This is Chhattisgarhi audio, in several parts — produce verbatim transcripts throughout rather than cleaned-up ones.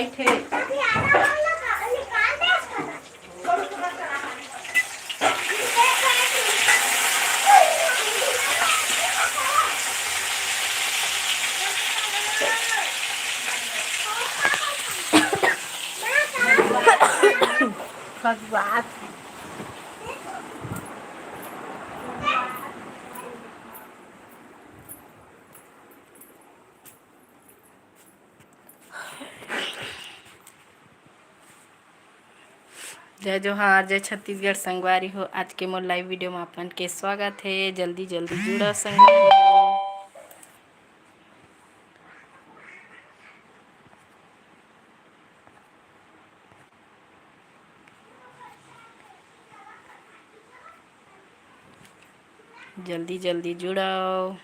हे। खजुआत। जय जोहार, जय छत्तीसगढ़ संगवारी हो। आज के मोर live video में आप मन के स्वागत हे। जल्दी जल्दी जुड़ो संगवारी हो। जल्दी जल्दी जुड़ो।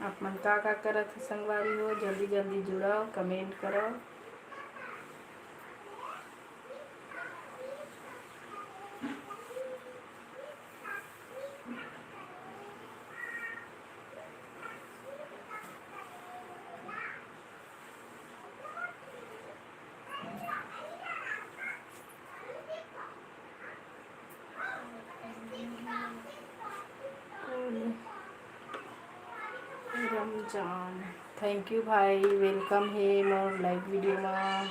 आप मन का का करत हे संगवारी हो, जल्दी जल्दी जुड़व, comment करव। रमजान, thank you भाई, welcome हे मोर live video मा।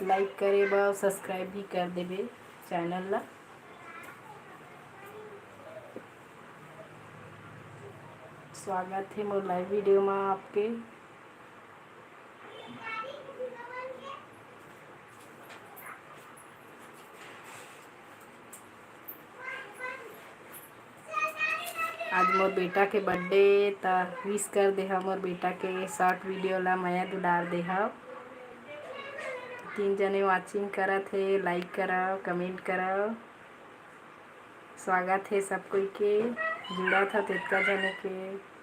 Like करे बर, subscribe भी कर देबे channel ला। स्वागत हे मोर live video मा आपके। आज मोर बेटा के birthday, त wish कर देहा मोर बेटा के short video ला, मया दुलार देहा। तीन जने watching करत हे, like करव, comment करव। स्वागत हे सब कोई के, जुड़त हव तेतका जने के।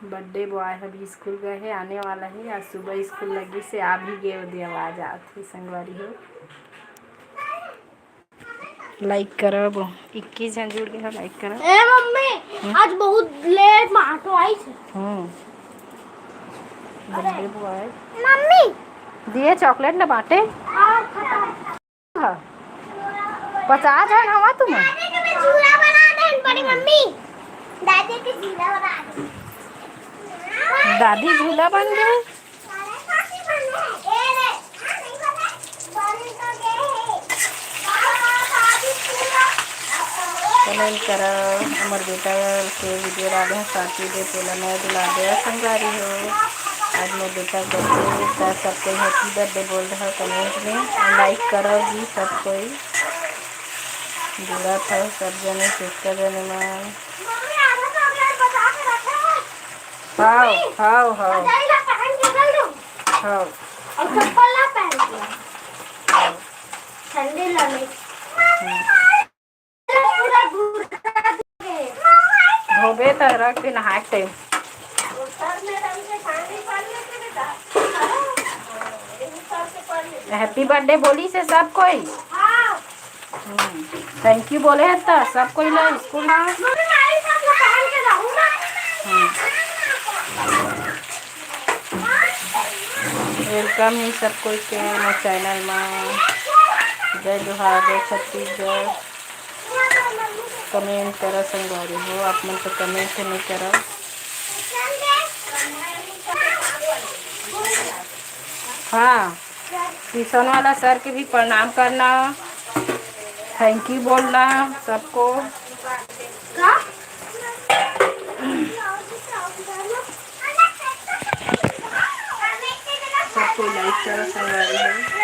Birthday boy अभी school गए हे, आने वाला हे। आज सुबह school लगिस हे, आ भी गे, ओदे आवाज आत हे संगवारी हो। Like करव, इक्कीस झन जुड़ गे हे, like करव। ए मम्मी, हम्म? आज बहुत late मा auto आइस हे। हम्म। Birthday boy। मम्मी। दिए chocolate न बांटे। हाँ, खत्म। हाँ। पचास झन हवा तुम? दादी के मैं झूला बना दे, बड़ी मम्मी। दादी के झूला बना दे। दादी झूला बन गए। Comment करा, हमर बेटा के video डाले हैं, साथी दे, तेला मैं दुला दे, संगवारी हो। आज मोर बेटा के birthday, त सबको happy birthday बोल रहा comment में, और like करो जी सब कोई, जुड़ा था सब जने, सिस्टर जने मन। हाव, हाव, हाव। हाव। और चप्पल ना पहन के। ठंडी लगे। हम्म। पूरा घूर के। धोबे त रख दे नहाए के time। Happy birthday बोलिस हे सब कोई। हम्म, thank you बोले हे त सब कोई ला school मा। हम्म। Welcome हे सब कोई के मोर channel मा। जय जोहार, जय छत्तीसगढ़। Comment करा संगवारी हो, आप मन तो comment नहीं करा। हाँ, tuition वाला sir के भी प्रणाम करना, thank you बोलना सबको। सबको like करा संगवारी हो।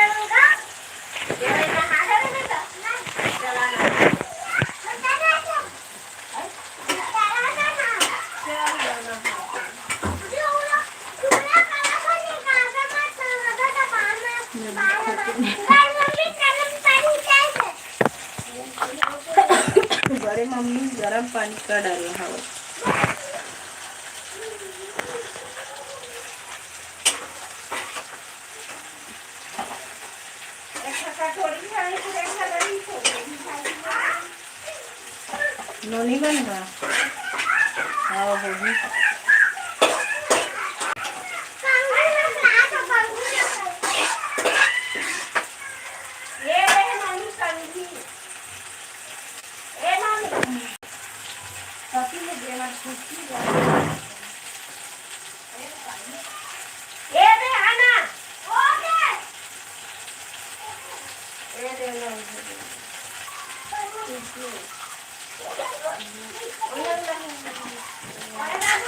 बड़े मम्मी गरम पानी कर डाले हवय। नोनी बन गा। हाँ, होही।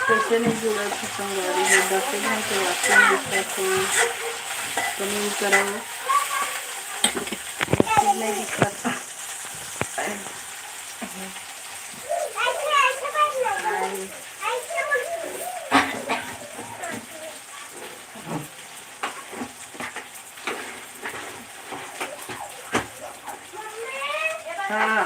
कैसे नहीं जुड़ा था संगवारी हो, दस घंटे वास्तव में दिखा कोई तो नहीं करा, नहीं दिखा था। हाँ।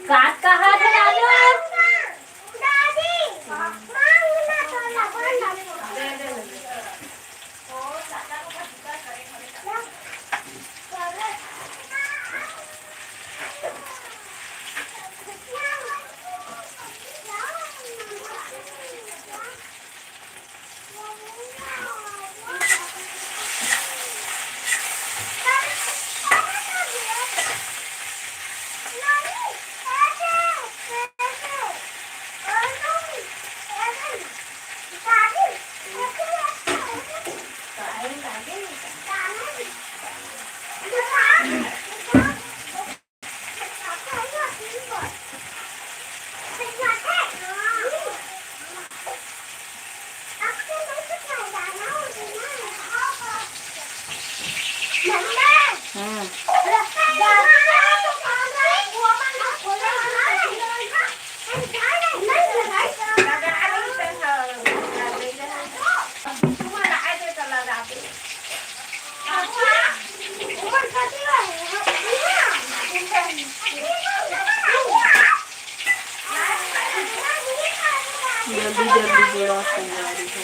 काट कहा थे लालू? जल्दी जल्दी जुड़ा संगवारी हो।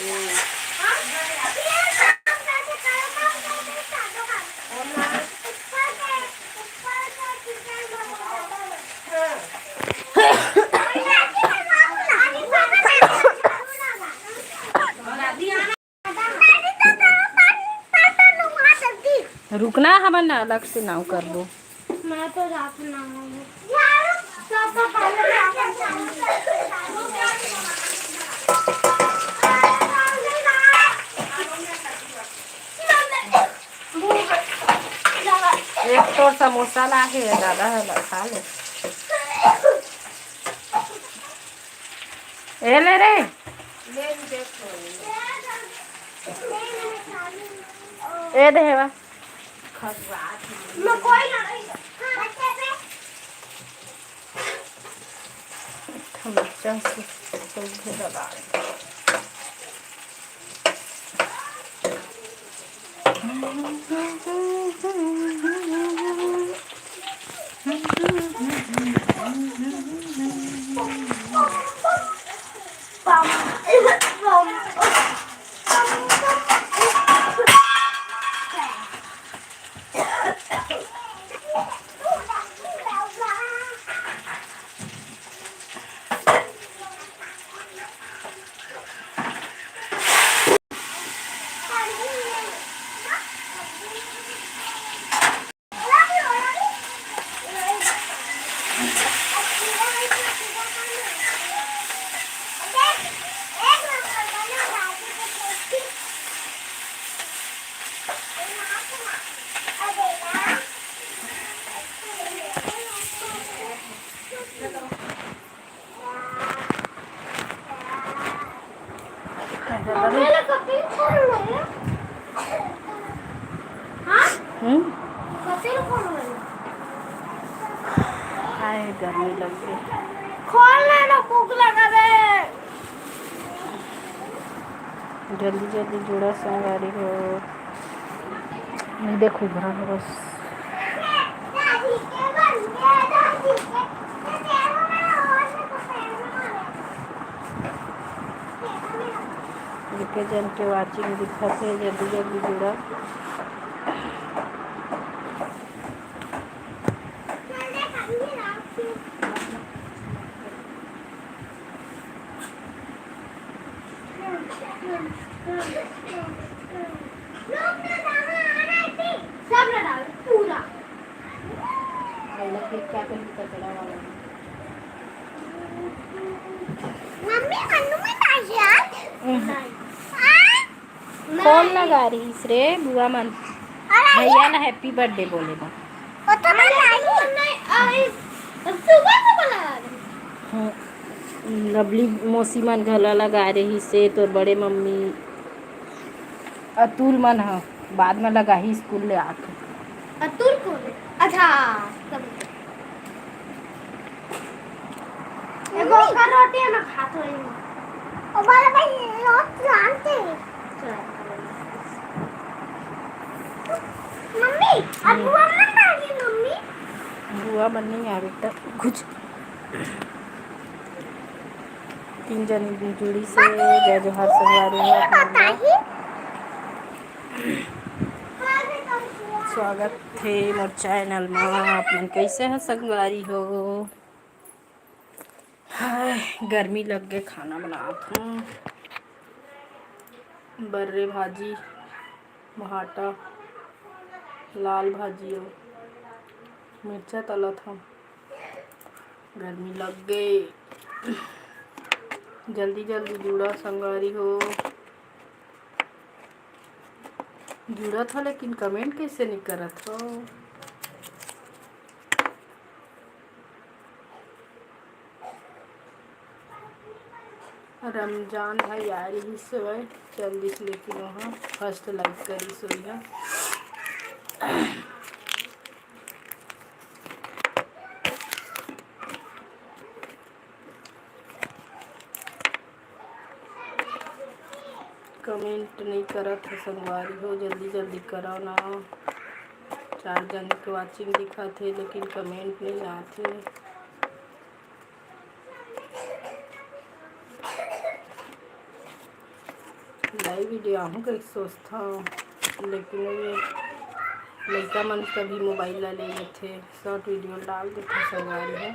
रुकना, हमन अलग से नाव करबो। मैं तो जात ना हूँ। एक तो समोसा ला हे, दादा हे ला खा ले। ए ले रे। ए देवा। हम चंद से सौंफ डाल। कपड़ा ला कपड़ा खोल ले। हाँ? हम्म? कपड़ा खोल ले। हाय, गर्मी लग गई। खोल ले ना, कुक लगावे। जल्दी जल्दी जुड़ा संगवारी हो। देखो, घर में बस एके जन के वाचिंग दिखत हे, जल्दी जल्दी जुड़ा। सब लगा पूरा। मम्मी, मन्नू में डाल यार। हम्म। आ? फोन लगा रहीस रे बुआ मन। अरे भैया ला हैप्पी बर्थडे बोले बर। ओ तो मैं लाई। नहीं, आई, सुबह से बना रही। हम्म, लवली मौसी मन घला लगा रहीस हे, तोर बड़े मम्मी अतुल मन ह बाद में लगाही स्कूल ले आके। अतुल कौन है? अच्छा, समझ गया। एगो ओकर रोटी है ना, खात होई। ओ बड़ा भाई, रोज जानते हैं। मम्मी, अब हम्म। बुआ मन आ गई, मम्मी। बुआ मन नहीं आ बेटा, कुछ तीन जनी जुड़ी से। जय जोहार संगवारी हो आप मन ला। स्वागत हे मोर चैनल मा। आप मन कैसे हो संगवारी हो? हाय, गर्मी लग गए, खाना बनात हूँ। बर्रे भाजी, भाटा, लाल भाजी अउ मिर्चा तलत हूँ। गर्मी लग गए। जल्दी जल्दी जुड़ा संगवारी हो। जुड़त हो लेकिन कमेंट कैसे नहीं करत हो? रमजान भाई आ रही सोए, चल दिस लेकिन वहाँ फर्स्ट लाइक करी सोई है। कमेंट नहीं करत है संगवारी हो, जल्दी जल्दी करो ना। चार जन के वाचिंग दिखत है लेकिन कमेंट नहीं आत है। लाइव वीडियो आहूँ कहिके सोचथव, लेकिन ये लइका मन कभी मोबाइल ला ले लेथे, शॉर्ट वीडियो डाल देथे संगवारी हो।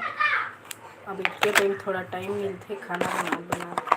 अब इतने टाइम थोड़ा टाइम मिलथे खाना बनात बनात।